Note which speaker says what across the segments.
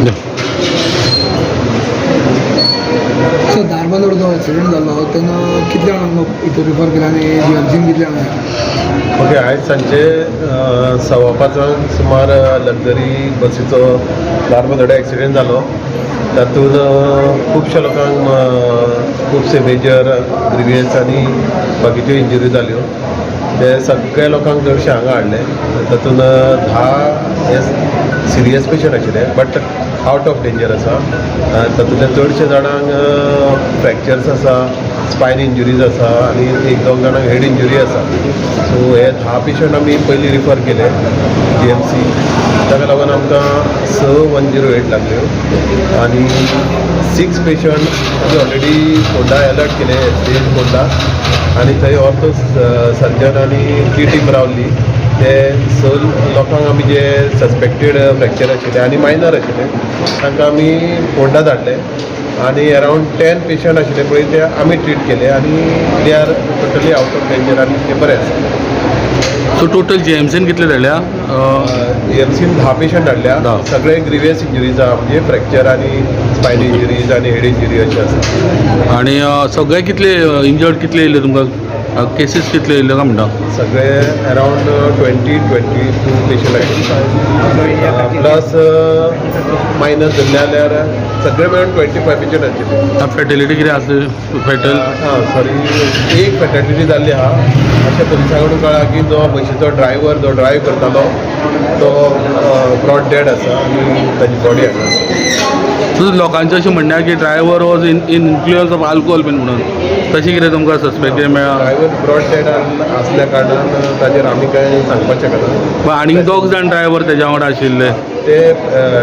Speaker 1: दे.
Speaker 2: So धारबांदोड जो accident जालो तेन्ना कितल्या जाणांक इथं रिफर केला आनी जीएमसीन कितले जाणां?
Speaker 3: ओके, आयज सांजचे 5:15 सुमार लक्झरी बसीचो धारबांदोड्या एक्सिडेंट जालो. तातूंत खुबश्या लोकांक खुबशे मेजर, ग्रिवियस आनी बाकीच्यो इंजुरी जाल्यो. ते सगळे लोकांक चडशे हांगा हाडले. तातूंत 10 हे सिरियस पेशंट आशिल्ले, बट आवट ऑफ डेंजर आसा. तातूंतले चडशे जाणांक फ्रॅक्चर्स आसा, स्पायन इंजुरीज आसा आनी एक दोग जाणांक हेड इंजुरी आसा. सो हे 10 पेशंट आमी पयलीं रिफर केले जीएमसी. ताका लागून आमकां स 108 लागल्यो आनी सिक्स पेशंट आमी ऑलरेडी फोंडा एलर्ट केले, एस फोंडा, आनी थंय ऑर्थो सर्जन आनी ती टीम रावली. ते स लोकांक आमी जे सस्पेक्टेड फ्रॅक्चर आशिल्ले आनी मायनर आशिल्ले, तांकां आमी फोंडा धाडले आनी अरावंड 10 पेशंट आशिल्ले पळय, ते आमी ट्रीट केले आनी they are totally out of danger आनी ते बरे आसा.
Speaker 1: सो टोटल जीएमसीन कितले धाडल्या?
Speaker 3: जीएमसीन 10 पेशंट हाडल्या.
Speaker 1: 10.
Speaker 3: सगळे ग्रिवियस इंजुरीज आहा, म्हणजे फ्रॅक्चर आनी स्पायन इंजुरीज आनी हेड इंजुरी अशें आसा.
Speaker 1: आणि सगळे कितले इंजर्ड कितले येयले तुमकां? केसीस कितले येयल्यो काय म्हणटा?
Speaker 3: सगळे अरावंड 20-22 पेशंट आशिल्ले, प्लस मायनस धरले जाल्यार सगळे मेळून 25 पेशंट आशिल्ले.
Speaker 1: फेटेलिटी कितें आसली, फेटल?
Speaker 3: हां, सॉरी, एक फेटॅलिटी जाल्ली आहा. अशें पुलिसां कडून कळ्ळां की जो बशीचो ड्रायव्हर, जो ड्रायव्ह करतालो, तो ब्रॉट डेड आसा आनी ताची बॉडी हांगा आसा.
Speaker 1: सो लोकांचें अशें म्हणणें आहा की driver was in influence of alcohol बीन म्हणून, तशें कितें तुमकां सस्पेक्ट कितें मेळ्ळां?
Speaker 3: ड्रायव्हर ब्रॉट डेड आसल्या कारणान ताजेर आमी कांय सांगपाक शकना.
Speaker 1: आनीक दोग जाण ड्रायव्हर तेज्या वांगडा आशिल्ले.
Speaker 3: ते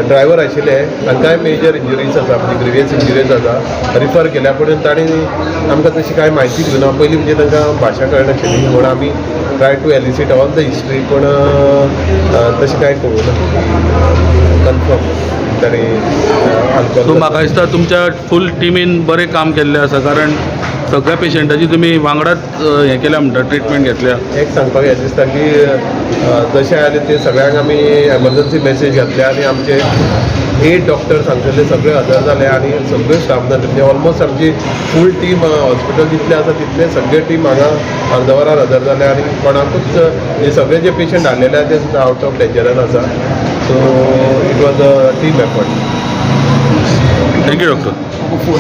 Speaker 3: ड्रायव्हर आशिल्ले, तांकांय मेजर इंजुरीज आसा, म्हणजे ग्रिवियस इंजुरीज आसा. रिफर केल्या, पूण तांणी आमकां तशी कांय म्हायती दिवना. पयलीं म्हणजे तांकां भाशा कळनाशिल्ली म्हणून आमी try to elicit all the history, पूण तशें कांय कळूं ना कन्फर्म ताणी
Speaker 1: सो
Speaker 3: अल्कोहोल.
Speaker 1: म्हाका दिसता तुमच्या फूल टिमीन बरें काम केल्लें आसा, कारण सगळ्या पेशंटाची तुमी वांगडाच हें केल्या म्हणटा, ट्रिटमेंट घेतल्या.
Speaker 3: एक सांगपाक हें दिसता की जशें आयले ते सगळ्यांक आमी एमर्जन्सी मॅसेज घातले आनी आमचे एट डॉक्टर्स हांगसरले सगळे हजर जाले आनी सगळे स्टाफ जाले. म्हणजे ऑलमोस्ट आमची फूल टीम, हॉस्पिटल जितले आसा तितले सगळे टीम हांगा अर्द वरार हजर जाले आनी कोणाकूच, हे सगळे जे पेशंट हाडलेले आसा ते सुद्दां आवट ऑफ डेंजरान आसा. So it was a team effort.
Speaker 1: Thank you, doctor.